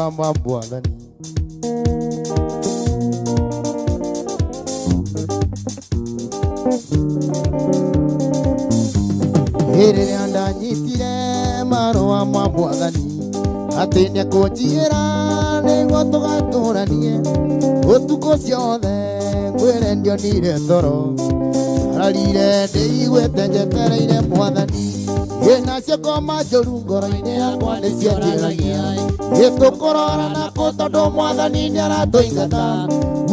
Marũa ma Mwathani. Rĩrĩa ndanyitire marũa ma Mwathani atĩ nĩekũnjiyĩra nĩguo tũgatũranie ũtukũ ciothe ngwĩre ndionire toro ararire ndĩiguĩte njetereire Mwathani ĩnacio ngoma njũru ngoro-inĩ yakwa nĩcianjĩragia ĩtũkũrora nako tondũ Mwathani nĩaratũingata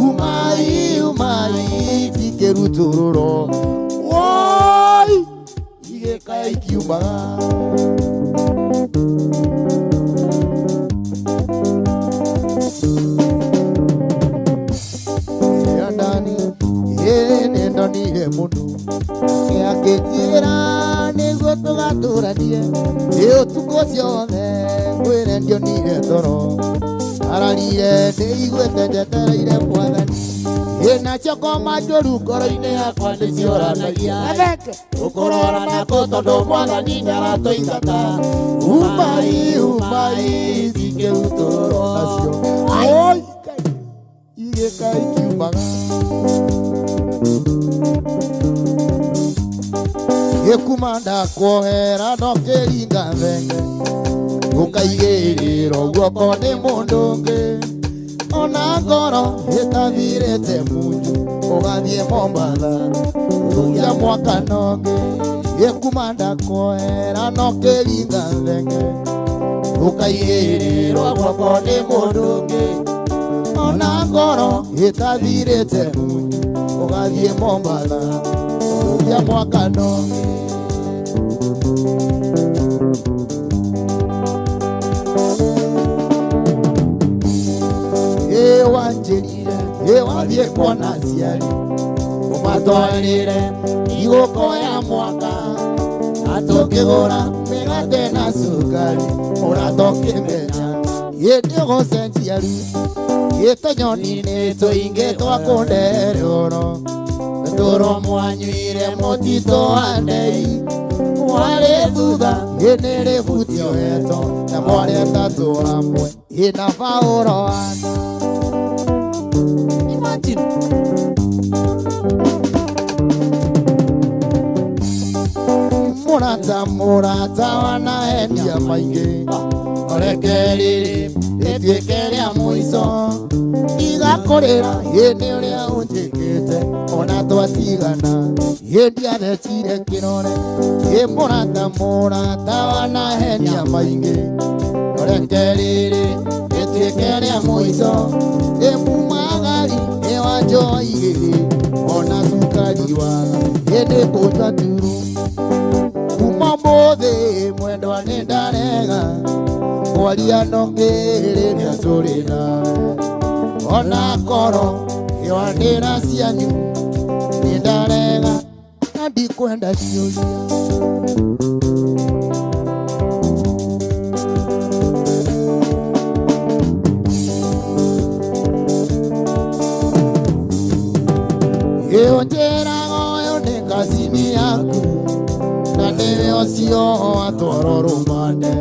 umai umai cikĩrutũrũrwo woi igĩkaya ikiumaga. Ndani nĩndonire mũndũ akĩnjĩra nĩguo tũgatũranie ĩ ũtukũ ciothe ngwĩre ndionire toro ararire ndĩiguĩte njetereire Mwathani ĩnacio ngoma njũru ngoro-inĩ yakwa nĩcioranagia ũkũrora nako tondũ Mwathani nĩaratũingata umai umai cingĩrutũrũrwo nacio oi igĩka ikiumaga. Gĩkuma ndakuohera ndokĩringa thenge ũkaigĩrĩrwo guoko nĩ mũndũ ũngĩ ona ngoro ĩtathirĩte munju ũgathiĩ Mombatha ũgĩa mwaka nongĩ. Gĩkuma ndakuohera ndokĩringa thenge ũkaigĩrĩrwo guoko nĩ mũndũ ũngĩ ona ngoro ĩtathirĩte munju ũgathiĩ Mombatha ũgĩa mwaka nongĩ. Wanjĩrire ĩ wathiĩ kuona aciari ũmatwarĩre igũkũ ya mwaka na tũkĩgũra mĩgate na cukari ũrata ũkĩmenya ĩ nĩũgũcenjia rĩu ĩ tũnyoni-inĩ tũingĩ twa kũnderũrwo tũrũ mwanyuire mũtitũ wa ndei warĩ thutha ĩ nĩrĩbutio hetwo na mwarĩ atatũ hamwe ĩ na Paũlo wana. Imagine. Mũrata mũrata wanaendia maingĩ oreke rĩrĩ rĩtuĩke rĩa mũico igakũrĩra ĩ nĩ ũrĩa ũnjĩkĩte ona twatigana ĩ ndiathecire kĩrore ĩ mũrata mũrata wanaendia maingĩ oreke rĩrĩ rĩtuĩke rĩa mũico ĩ mumagari ĩ wanjoa igĩrĩ ona cukari waga ĩ nĩ kũnyua turu kuma mũthĩ mwendwa nĩ ndarega kwaria nongĩ rĩrĩa tũrĩ nawe ona korwo ĩwanĩra cianyu nĩ ndarega na ndikwenda ciũria. Ĩũnjĩraga ũyũ nĩ kacini yaku na nĩwe ũcio atwarwo rũmande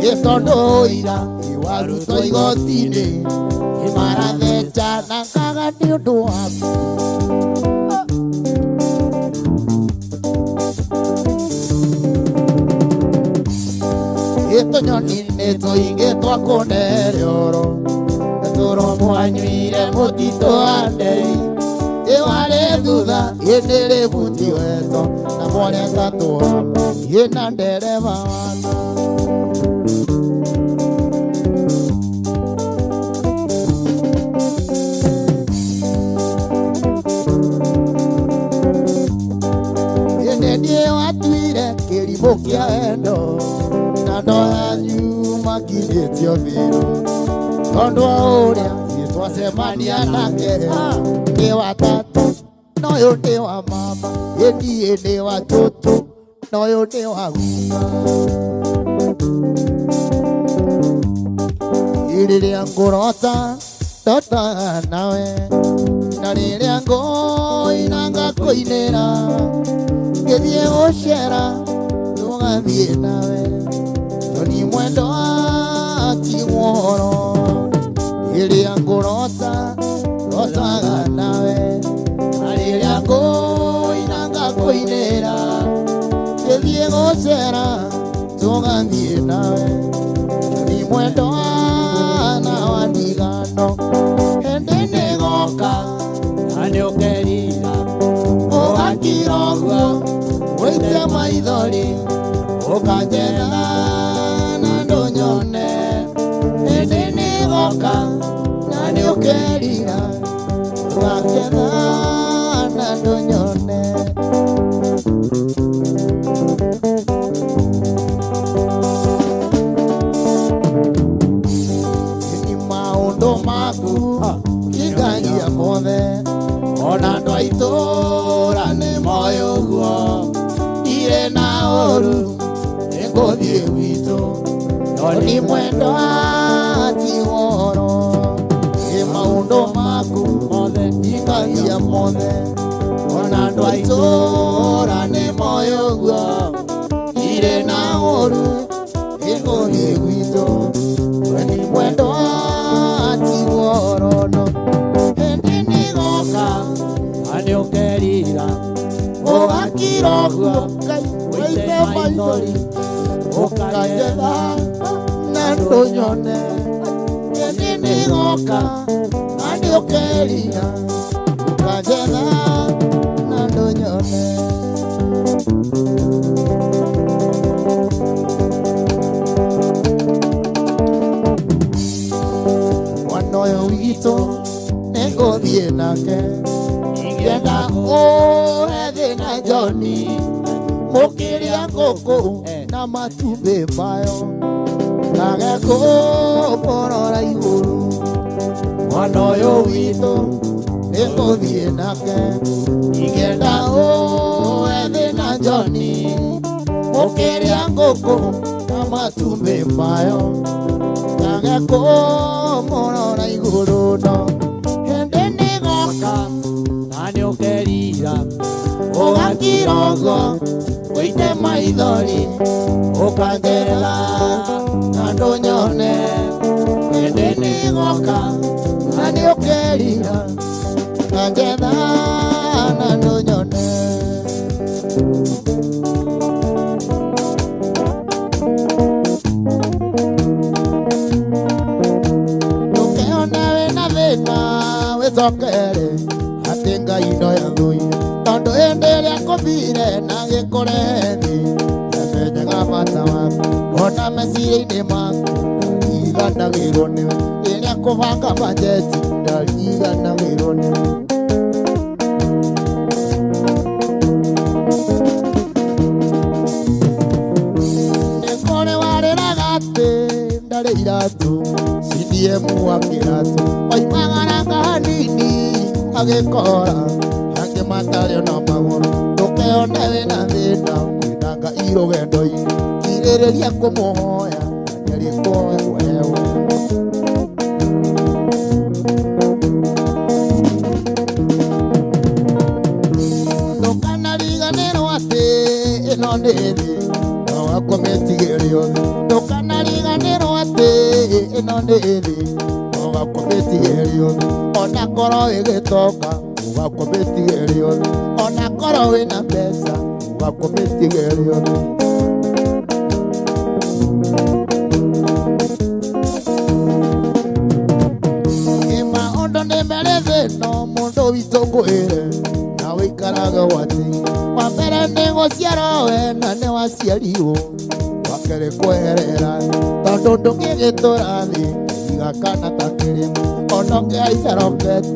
ĩ tondũ ira ĩwarutwo igoti-inĩ ĩmaratheca na kaga nĩ ũndũ waku. Ĩ tũnyoni-inĩ tũingĩ twa kũnderũrwo tũrũ mwanyuire mũtitũ wa ndei ĩ warĩ thutha ĩ nĩrĩbutio hetwo na mwarĩ atatũ hamwe ĩ na ndereba wana. Ĩ nĩ watuire kĩrimũ kĩa wendo na andũ anyu makinyĩtio thĩro tondũ wa ũrĩa twacemania nake nĩ wa tata na ũyũ nĩ wa mama ĩ niĩ nĩ wa tũtũ na ũyũ nĩ wa guka. Rĩrĩa ngũrota ndotaga nawe na rĩrĩa ngũina ngakũinĩra ngĩthiĩ gũcera tũgathiĩ nawe Joni mwendwa ti ũhoro. Rĩrĩa ngũrota rotaga nawe na rĩrĩa ngũina ngakũinĩra ngĩthiĩ gũcera tũgathiĩ nawe ni mwendwa na wa ndigano hĩndĩ nĩgoka na nĩũkerira ũgakira ũguo ũite maithori ũkanjetha na ndũnyone hĩndĩ nĩgoka na nĩũkerira ũkanjetha na ndũnyone. Ni maũndũ maku hingagia mothe ona andũ a itũũra nĩ moĩ ũguo ndirĩ na ũru nĩngũthiĩ gwitũ no ni mwendwa ti ũhoro. Nĩ maũndũ maku mothe hingagia mothe ona andũ a itũũra nĩ moĩ ũguo ndirĩ na ũru nĩngũthiĩ gwitũ no ni mwendwa ti ũhoro. No hĩndĩ nĩgoka na nĩũkerira ũgakira ũguo ũite maithori ũkanjetha na ndũnyone hĩndĩ nĩgoka na nĩũkerira ũkanjetha na ndũnyone. Mwana ũyũ witũ nĩngũthiĩ nake ingĩenda ũhe thĩna John mũkĩrĩa ngũkũ na matumbĩ mayo ndage kũmũrora igũrũ. Mwana ũyũ witũ nĩngũthiĩ nake ingĩenda ũhe thĩna John mũkĩrĩa ngũkũ na matumbĩ mayo ndage kũmũrora igũrũ. No hĩndĩ nĩgoka na nĩũkerira ũgakira ũguo ũite maithori ũkanjetha na ndũnyone hĩndĩ nĩgoka na nĩũkerira ũkanjetha na ndũnyone. Ndũkeone wĩna thĩna wĩcokere atĩ Ngai no yathũire tondũ hĩndĩ ĩrĩa akũmbire na agĩkũrehe thĩ nĩamenyaga bata waku ona meciria-inĩ maku ndariganagĩrwo nĩwe rĩrĩa kũbanga bajeti ndariganagĩrwo nĩwe. Nĩ kũrĩ warĩraga atĩ ndarĩ iratũ CDM wa kĩratũ oimagaraga hanini agĩkora angĩ matarĩ ona magũrũ. Ndũkeone wĩna thĩna kwĩna Ngai rũgendo-inĩ kirĩrĩria kũmũhoya na nĩarĩkũhewe. Ndũkanariganĩrwo atĩ ĩno nĩ thĩ no wakũmĩtigĩre othe. Ndũkanariganĩrwo atĩ ĩno nĩ thĩ no wakũmĩtigĩre othe. Ona korwo ĩgĩtonga ũgakũmĩtigĩre othe. Ona korwo wĩna mbeca ũgakũmĩtigĩre othe. Ĩ maũndũ nĩ merĩ thĩ ĩno mũndũ witũ ngwĩre na wĩikarage gwatĩ. Wa mbere nĩ gũciarwo we na nĩ waciarirwo wa kerĩ kweherera tondũ ndũngĩgĩtũra thĩ iga kana ta kĩrĩma ona ũngĩhaica roketi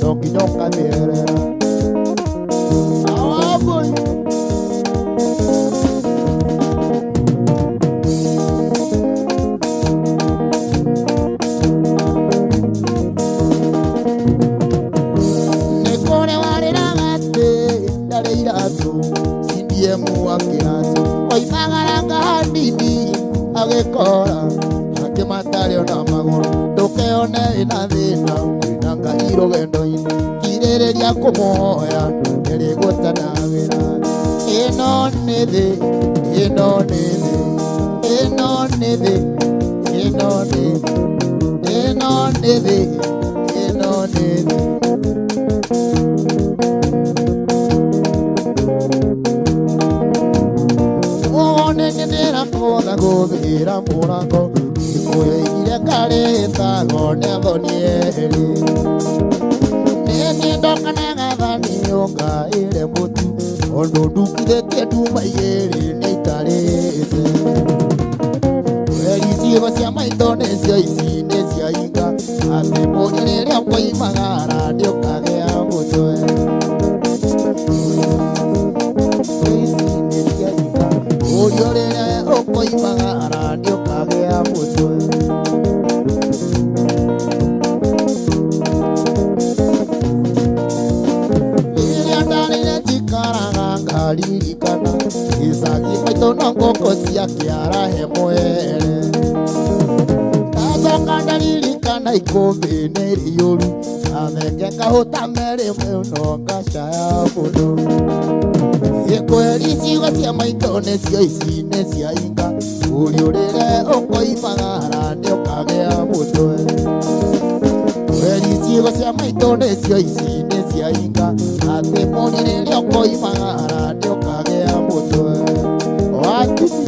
no nginya ũkamĩerera. Awabũi. Nĩ kũrĩ warĩraga atĩ ndarĩ iratũ CDM wa kĩratũ oimagaraga hanini agĩkora angĩ matarĩ ona magũrũ. Ndũkeone wĩna thĩna kwĩna Ngai rũgendo-inĩ kirĩrĩria kũmũhoya nĩarĩgũtanagĩra. Ĩno nĩ thĩ, ĩno nĩ thĩ, ĩno nĩ thĩ, ĩno nĩ thĩ, ĩno nĩ thĩ, ngũgũthĩra mũrango Ikuĩire karĩtagwo nĩ athoni erĩ Nĩ ndoka na gathani ũngaĩre mũtu Ũndũ ndukithĩtie nduma igĩrĩ nĩikarĩte Kweri ciĩko cia maitho nĩcio ici nĩ cia inga Atĩ mũndũ rĩrĩa ũkoimagara nĩũkagĩa mũtwe Ici nĩ cia inga Mũriũ rĩrĩa ũkoimagara nĩũkagĩa mũtwe Rĩrĩa ndarĩire njikaraga ngaririkana Gĩcagi maitũ no ngũkũ cia kĩara he mwere Ndacoka ndaririkana ikũmbĩ nĩ rĩiyũru Gathenge ngahũta merĩ mũno ngacaya mũno Gĩkweri ciugo cia maitũ nĩcio ici nĩ cia inga Mũriũ rĩrĩa ũkoimagara nĩũkagĩa mũtwe Kweri ciugo cia maitũ nĩcio ici nĩ cia inga Atĩ mũriũ rĩrĩa ũkoimagara nĩũkagĩa mũtwe Watiti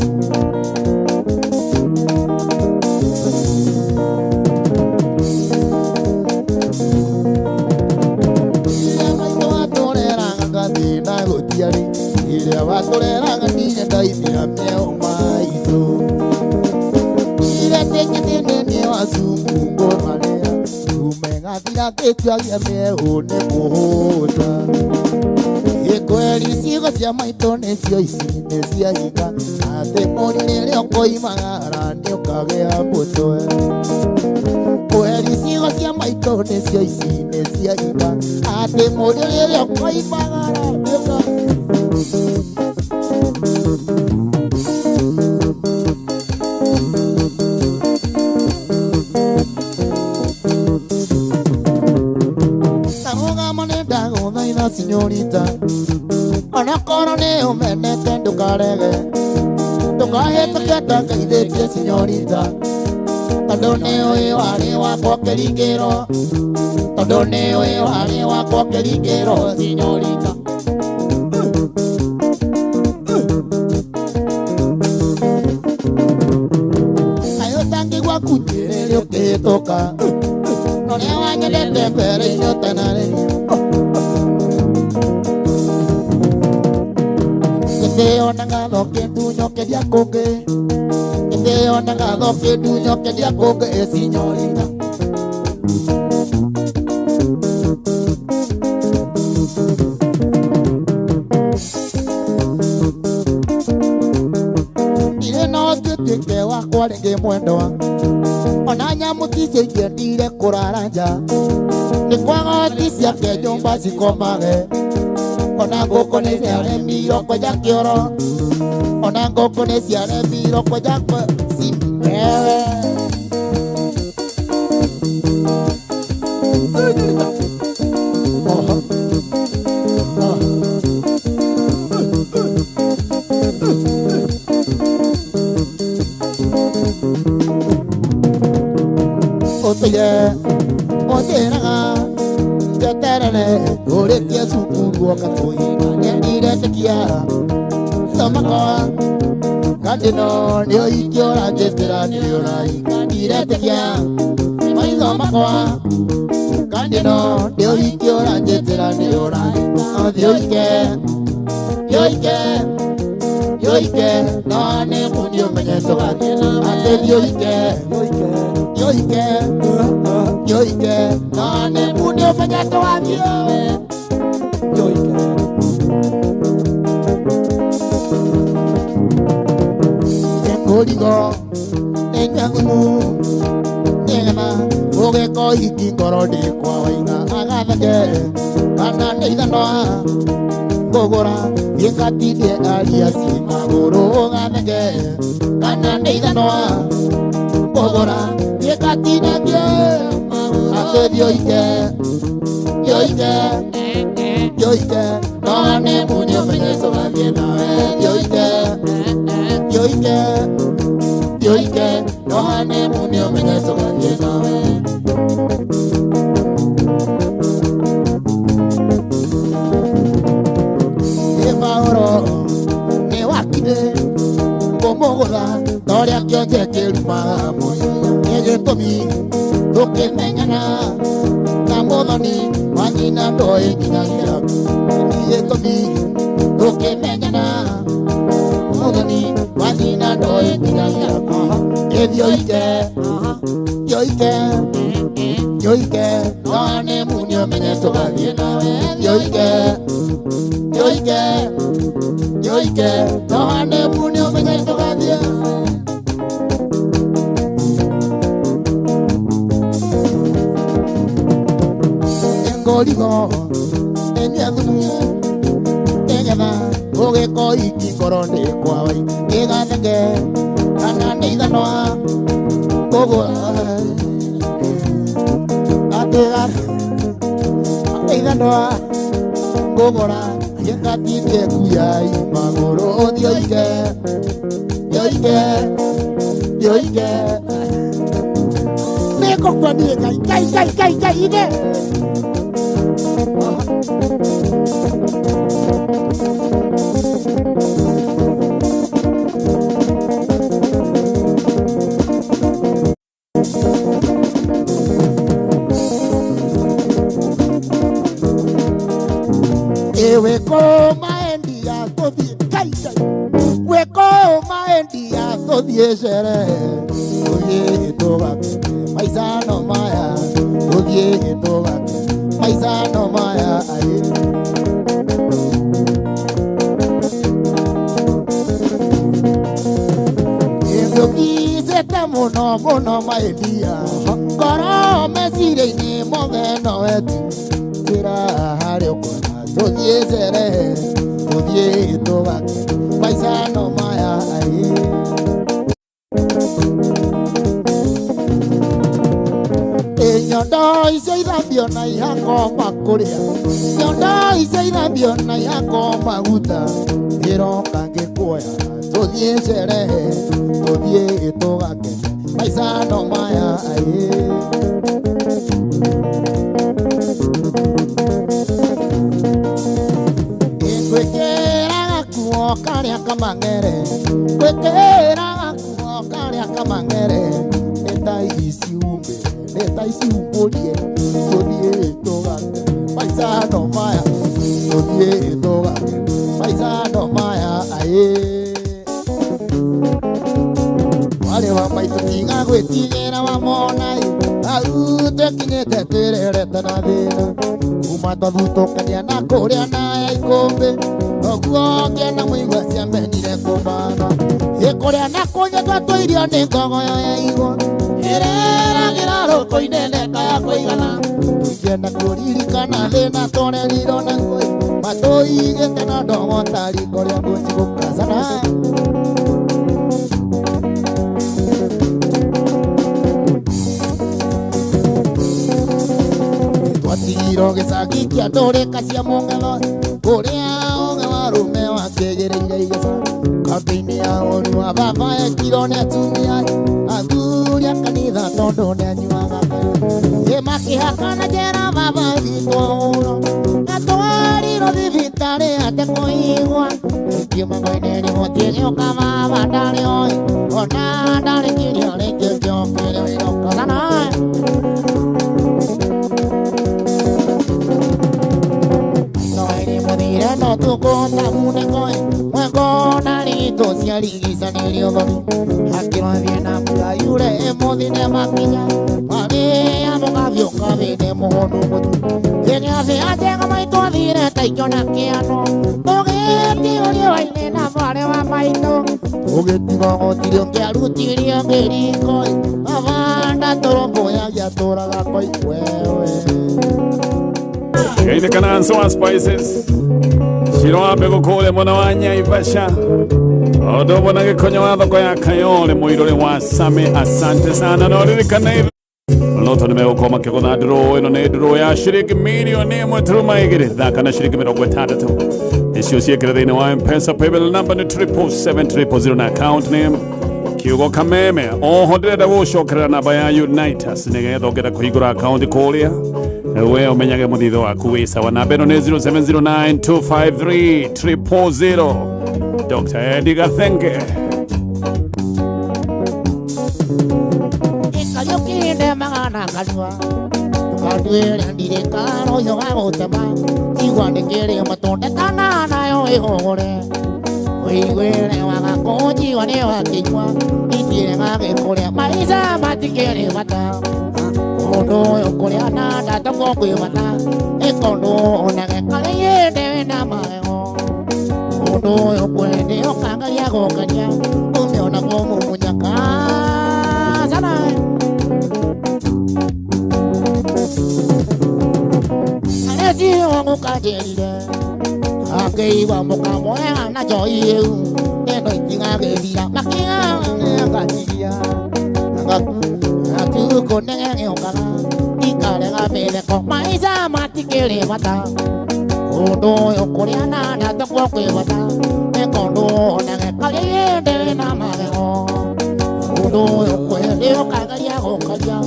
Rĩrĩa maitũ atũreraga ngathĩna gũtiarĩ Rĩrĩa watũreraga ndirĩ ndaithira mĩeũ maitũ Ndiretĩkĩtie nĩ wacungu ngũmarĩa Tume ngathira ngĩtuagia mĩeũ nĩ kũhũta Gĩkweri ciugo cia maitũ nĩcio ici nĩ cia inga Atĩ mũriũ rĩrĩa ũkoimagara nĩũkagĩa mũtwe Kweri ciugo cia maitũ nĩcio ici nĩ cia inga Atĩ mũriũ rĩrĩa ũkoimagara nĩũkagĩa Ndagũgama nĩ ndagũthaitha sinyorita Onakorwo nĩ ũmenete ndũkarege Ndũkahĩtũke ndangaithĩtie sinyorita Tondũ nĩ ũĩ warĩ wakwa kĩringĩro Tondũ nĩ ũĩ warĩ wakwa kĩringĩro sinyorita Kaĩ ũtangĩigua kunyĩrĩrĩ ũkĩhĩtũka Ũrĩa wanyendete mbere-inĩ ũtanarĩria Gĩtĩo na ngatho kĩndunyo kĩrĩa kũngĩ Gĩtĩo na ngatho kĩndunyo kĩrĩa kũngĩ ĩ sinyorita Ndirĩ na ũtuĩke wakwa rĩngĩ mwendwa Ona nyamũ ticio ingĩendire kũrara nja Nĩ kwaga hoti ciake nyũmba cikomage Ona ngũkũ nĩ ciaremirwo kwenja kĩoro Ona ngũkũ nĩ ciaremirwo kwenja wewe Ũtũire ũnjĩraga njeterere ũrĩkie cukuru ũgatũigania ndiretĩkia Thomakwa kandi no nĩ ũhiki ũranjĩtĩra nĩ ũraika ndiretĩkia maitho makwa kandi no nĩ ũhiki ũranjĩtĩra nĩ ũraika Thiĩ ũike thiĩ ũike thiĩ ũike no nĩ mũni ũmenye tũgathiĩ atĩ thiĩ ũike thiĩ ũike thiĩ ũike no nĩ mũni ũmenye tũgathiĩ Thiĩ ũike Kũrigo nĩ nyathimu nĩgetha ũgĩka ũhiki ngoro ndĩ kwa waiga agatheke kana nĩ ithanwa ngũgũra thiĩ ngatindie aria ci magũrũ ũgatheke kana nĩ ithanwa ngũgũra thiĩ ngatindie atĩ thiĩ ũike thiĩ ũike thiĩ ũike no nĩ mũni ũmenye tũgathiĩ nawe thiĩ ũike thiĩ ũike thiĩ ũike no nĩ mũni ũmenye tũgathiĩ nawe Nĩ Paũro nĩ wakire ngũmũgũtha ta ũrĩa Akĩrumaga mũico nĩ gĩtũmi tũkĩmenyana na mũthoni wa nyina ndoĩ nginyagia nĩ gĩtũmi tũkĩmenyana mũthoni wa nyina ndoĩ nginyagia ĩthioike yoike yoike none munio menye tũgathiĩ nawe yoike yoike yoike none munio menye tũgathiĩ ngorigo enya thumu egetha ũgĩko ikikoro ndĩ kwawa ĩgathenge kana nĩ ithanwa koguo atĩga ithanwa ngũgũra gĩkatindie kuyai magũrũ thioike thioike thioike nĩngũkua niĩ Ngai Ngai Ngai Ngai Ngai ine. Weko maendia tũthiĩ Ngai Ngai weko maendia tũthiĩ sherehe tũthiĩ tũgakene maica no maya tũthiĩ tũgakene maica no maya aĩ. Nĩũkicĩte mũno mũno maendia ngoro meciria-inĩ mothe nowe tu njĩra harĩa ũkona tũthiĩ sherehe tũthiĩ tũgakene maica no maya aĩ. Nyondo icio ithambio na ihako makũrĩa nyondo icio ithambio na ihako maguta ĩroka ngĩkuoya tũthiĩ sherehe tũthiĩ tũgakene maica no maya aĩ. Ngwĩkĩra gakuo karĩa kamang'ere ngwĩkĩra gakuo karĩa kamang'ere nĩ ta ici umbĩre nĩ ta ici umbũrie tũthiĩ tũgakene maica no maya tũthiĩ tũgakene maica no maya aĩ. Warĩ wa maitũ tiga gwĩtigĩra wamona hau twĩkinyĩte twĩrerete na thĩna kuma twathutũkania na kũrĩa na ya ikũmbĩ noguo ngĩona mũigua ciamenyire kũmbana ĩ kũrĩa na kũnyua twatũirio nĩ ngogoyo ya igwa ĩreragĩra rũkũ-inĩ neka ya kũigana ingĩenda kũririkana thĩna tũrerirwo naguo matũigĩte na ndogo ta riko rĩa ngũnji gũkacana. Twatigirwo gĩcagi kĩa ndũrĩka cia mũng'etho kũrĩa ũng'e wa rũme wakĩgĩrĩire igeca kambĩ-inĩ ya ũru wa baba ekirwo nĩ atumia athuri a kanitha tondũ nĩanyuaga ĩ makĩhakana njera baba thitwo ũro na twarirwo thibitarĩ atekũigua ngiuma mwene riboti gĩũka baba ndarĩ oĩ ona ndarĩ kĩrĩa rĩngĩ njokere wĩra. No tukota munekoi mwengona rito ciarigicanĩrio thoni hakĩrwo thiĩ na mbura yure ĩmũthine makinya marĩa mũgathiũka thĩinĩ mũhũnũ mũtu gĩgĩathĩ anjega maitũ athire ta ikĩo na kĩano tũgĩtiũrio wainĩ na mwarĩ wa maitũ tũgĩtiga gũtirĩ ũngĩarutirie ngĩriko baba ndatũrũmbũyagia tũraga koi wewe. Geithĩkana Nsoa Spices Shiro wa mbegũ kũrĩa mwena wa Nyaivasha ũndũ ũmwe na gĩkonyo wa thoko ya Kayole mũirũrĩ wa Same. Asante sana na ũririkane Loto nimegũkorwo makĩgũtha ndũrũ ĩno nĩ ndũrũ ya ciringi mirioni ĩmwe turuma igĩrĩ thaka na ciringi 60 icio ciĩkĩre thĩinĩ wa M-Pesa paybill number nĩ 777 000 na account name kiugo kameme. Oho ndĩrenda gũcokerera namba ya Unitas nĩgetha ũngĩenda kũhingũra akaunti kũrĩa we ũmenyage mũthithũ waku wĩ sawa. Namba ĩno nĩ 0709 253 000. Dr. Eddie Gathenge. kanua Ndukanduĩre ndirĩ karũhiũ ga gũtema Igua ndĩkĩrĩ matunda kana nayo ĩgũgũre Ũiguĩre waga kũnjigua nĩ wakĩnyua Itirĩ gagĩkũrĩa maica matikĩrĩ bata Mũndũ ũyũ kũrĩa na ndatongwo kwĩ bata Ĩkondũ onage karĩ hĩndĩ wĩna magego Mũndũ ũyũ kwende ũkangaria gũkaria Ũmĩona kũmumunya sana Areci mũkanjĩrire Akĩigua mũkamwega na njohi ĩu Ĩno itigagĩthira makiga ngatigia Atukũ nĩgegĩũkaga Ikarega mĩtheko maica matikĩrĩ bata Ũndũ ũyũ kũrĩa na ndatongwo kwĩ bata Ĩkondũ onage karĩ hĩndĩ wĩna magego Ũndũ ũyũ kwende ũkangaria gũkaria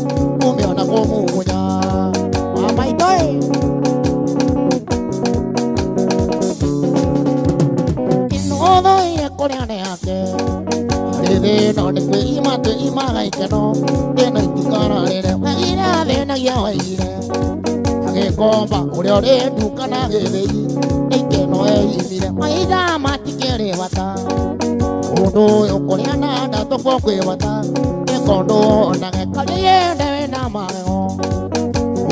Ũmĩona kũmumunya Mamaitũ ĩ Ĩnũthũire kũrĩa nĩ yake Thĩna nĩ kwĩima twĩimaga ikeno Thĩna itikararĩre wagire thĩnagia waigire Agĩkomba ũrĩa ũrĩ nduka na gĩthĩi Ikeno eimire maica matikĩrĩ bata Ũndũ ũyũ kũrĩa na ndatongwo kwĩ bata Ĩkondũ onage karĩ hĩndĩ wĩna magego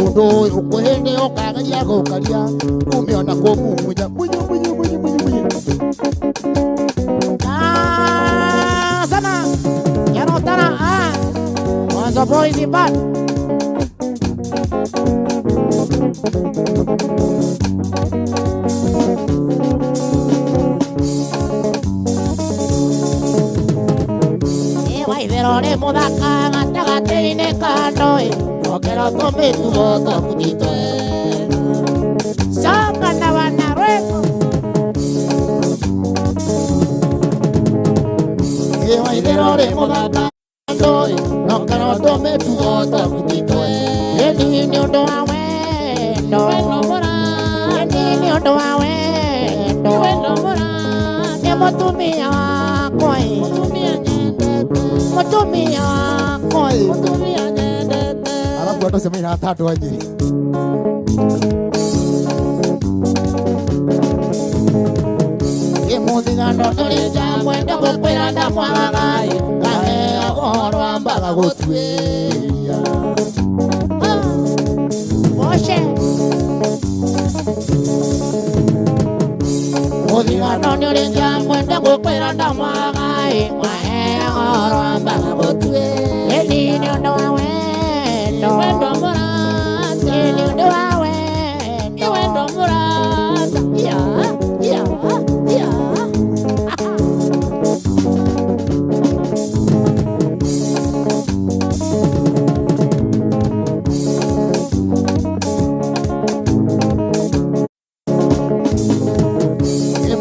Ũndũ ũyũ kwĩhĩndĩ ũkageria gũkaria Ũmĩona kũmumunya munyu munyu munyu munyu munyu Sana ya no tara ah Mwanzo boys in bad Ewa ithero nĩ mũthaka gatagatĩ-inĩ ka andũ ĩ Ongera tũmĩtugo twaku ti twega Coka na wana rwĩmbo Ewa ithero rĩ mũthaka andũ ĩ Nokero tũmĩtugo twaku ti twega Ĩni nĩ ũndũ wa wendo Ĩni nĩ ũndũ wa wendo Nĩ mũtumia wakwa ĩ Mũtumia wakwa ĩ Alafu andũ acio mainaga ta andũ a Nyĩrĩ. Mũthigano ndũrĩ njamwenda gũkwĩra ndamwagaga ĩ Ngaheo ũhoro ambaga gũtuĩria Moshe Mũthigano nĩ ũrĩ njamwenda gũkwĩra ndamwagaga ĩ Ngaheo ũhoro ambaga gũtuĩria Ĩni nĩ ũndũ wa wendo Ĩ nĩ ũndũ wa wendo Yeah, yeah, yeah.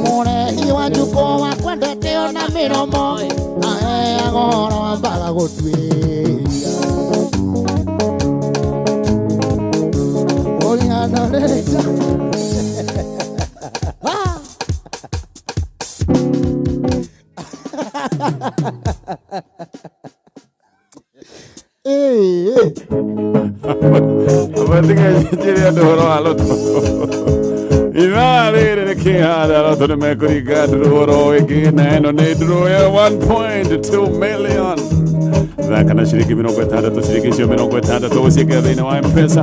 Mũrehi wa njukũ wakwendete ona mĩromo aheaga ũhoro ambaga gũtuĩria Ũrĩa rĩrĩ Ah! Eh, Abatinga njĩre andũ ũhoro wa loto Ithaa rĩrĩ rĩkĩhanda loto nĩ mekũringa ndũrũ ĩngĩ na ĩno nĩ ndũrũ ya 1.2 million Thaka na ciringi 60 ciringi icio 60 ũciĩkĩra thĩinĩ wa M-Pesa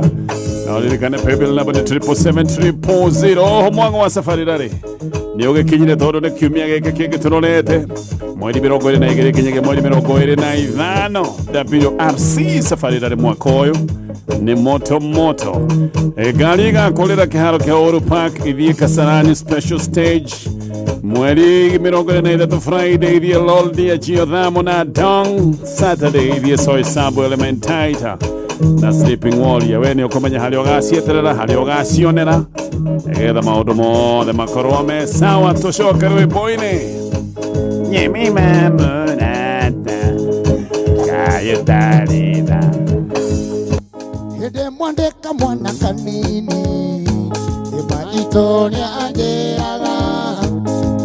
na ũririkane paybill number nĩ 777 oho mwango wa safari rarĩ nĩ ũgĩkinyire tondũ nĩ kiumia gĩkĩ kĩngĩ tũrorete mweri 22 nginyagia mweri 25 WRC safari rarĩ mwaka ũyũ nĩ moto moto. Ngari ĩgakũrĩra kĩharo kĩa Uhuru Park ithiĩ Kasarani special stage mweri 23 Friday ithiĩ Loldia Giodhamo na Dong Saturday ithiĩ Soysambu Elementaita na Sleeping Warrior. We nĩ ũkũmenya harĩa ũgacieterera harĩa ũgacionera nĩgetha maũndũ mothe makorwo me sawa. Tũcoke rwĩmbo-inĩ Nyemi mamunata kayũtarĩtha Hĩndĩ ĩmwe ndĩ kamwana kanini Ĩmaitũ nĩanjĩraga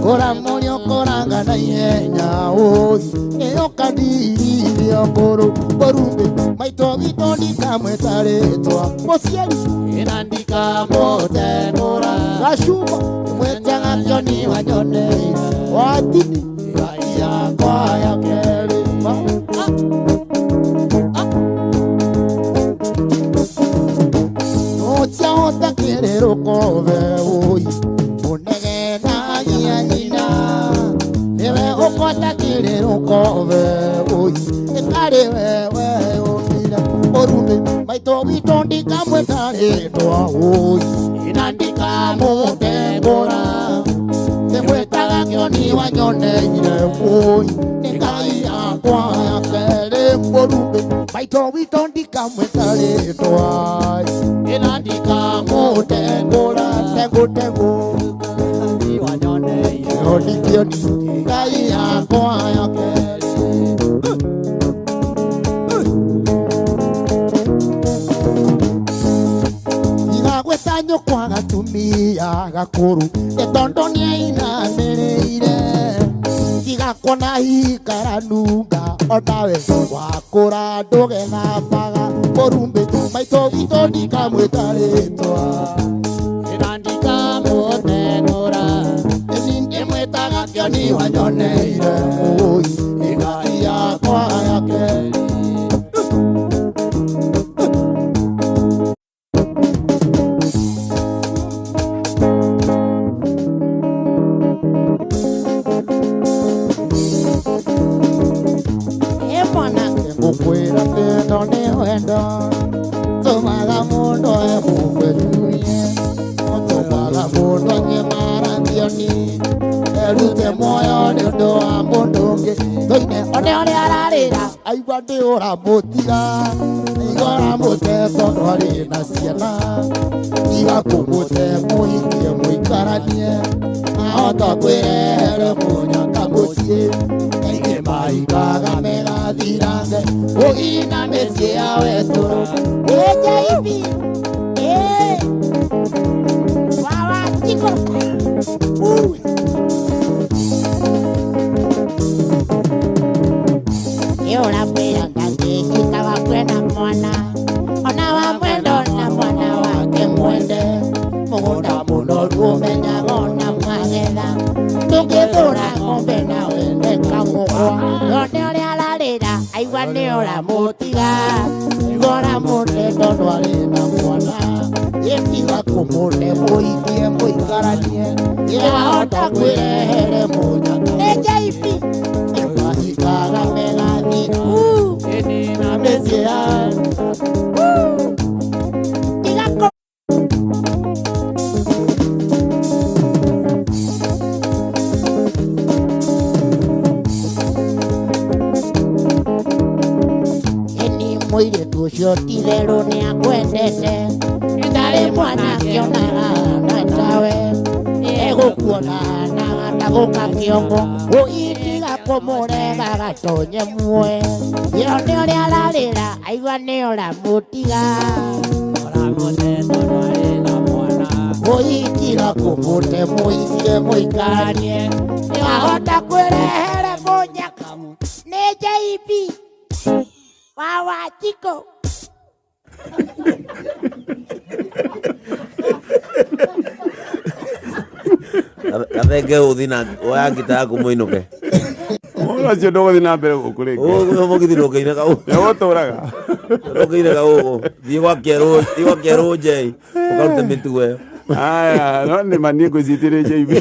Kũra mũrĩ ũkũraga na ihenya Oi nĩyo kandiria mbũrũ mbũrumbe maitũ witũ ndikamwĩta rĩtwa mũciari ĩnandika mũtengũra gacumba mwĩtaga kĩoni wanyoneire watini ngai yakwa ya kerĩ Otiahota kĩrĩrũkove oi ũnegenagia nyina nĩwe ũkota kĩrĩrũkove oi ĩkarĩ wewe ũmire ũrume maitũ witũ ndikamwĩta rĩtwa oi ina ndikamũtengũra ndĩmwĩtaga kĩoni wanyoneire oi nĩ Ngai yakwa ya kerĩ mũrume maitũ witũ ndikamwĩta rĩtwa Inandika mutengura tengu tengu Kioni kioni Ngai yakwa ya kerĩ Igagwĩta nyũkwa gatumia gakũrũ nĩ tondũ nĩainamĩrĩire Tigakuona ikaranunga onawe wakũra ndũgethambaga Mũrumbĩ maitũ witũ ndikamwĩta rĩtwa Inandika mũtengũra Ĩni ndĩmwĩtaga kĩoni wanyoneire Oi Ngai yakwa ya kerĩ Ngũkwĩra tendo nĩ wendo tũmaga mũndũ egũkwerurie tũmaga mũndũ anyue marathioni erute muoyo nĩ ũndũ wa mũndũ ũngĩ tũine one ũrĩa ararĩra aigua ndĩ ũramũtiga aigua ũramũte tondũ arĩ na ciana tiga kũmũte mũhikie mũikaranie ahota kwĩrehere mũnyaka mũciĩ kaingĩ maikaga megathirange ũgina mĩciĩ ya wetũra HIV Wawa chiko Ũrakwĩra ngangĩhika wakwe na mwana ona wa mwendo na mwana wake mwende mũgũnda mũnoru ũmenyaga ona magetha ndũngĩthũra ng'ombe na wende kamũgwa one ũrĩa ararĩra aigua nĩ ũramũtiga aigua ũramũte tondũ arĩ na mwana ĩtiga kũmũte mũhikie mũikaranie ĩrahota kwĩrehere mũnyaka HIV ĩmahikaga megathira na mĩciĩ ya Mũirĩtu ũcio ti-itherũ nĩakwendete ndarĩ mwanake onaga na tawe egũkuona na gatagũka kĩongo ũitiga kũmũrega gatonye muoe ĩyo nĩ ũrĩa ararĩra aigua nĩ ũramũtiga ũitiga kũmũte mũikie mũikaranie nĩwahota kwĩrehere mũnyaka nĩ JB Wawa chiko Gathenge uthi na oya ngita yaku muinuke. Mũndũ ũcio ndũgũthiĩ na mbere gũkũ rĩngĩ. Ũguo mũgithi ndũngĩine kau. Nĩũgũtũraga. Ndũngĩine kau ũguo. Thiĩ gwa kĩerũ, thiĩ gwa kĩerũ njei. Ũkarute mĩtugo ĩyo. Aya, no nĩ ma niĩ ngwĩciria JB.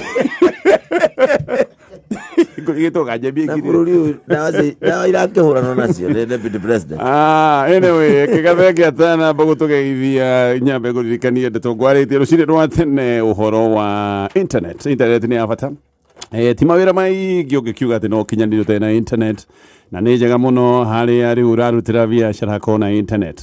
Ngũrigĩtwo ganjambie Na bũrũri ũyũ ndawa irakĩhũranwo nacio nĩ deputy president. Anyway, kĩgathenge atanamba gũtũgeithia nyambe ngũririkanie ndeto ngwarĩtie rũcinĩ rwa tene ũhoro wa internet. Internet nĩ ya bata. Ti mawĩra maingĩ ũngĩkiuga atĩ no ũkinyanĩrie ũtarĩ na internet na nĩ njega mũno harĩa rĩu ũrarutĩra biacara hakorwo na internet.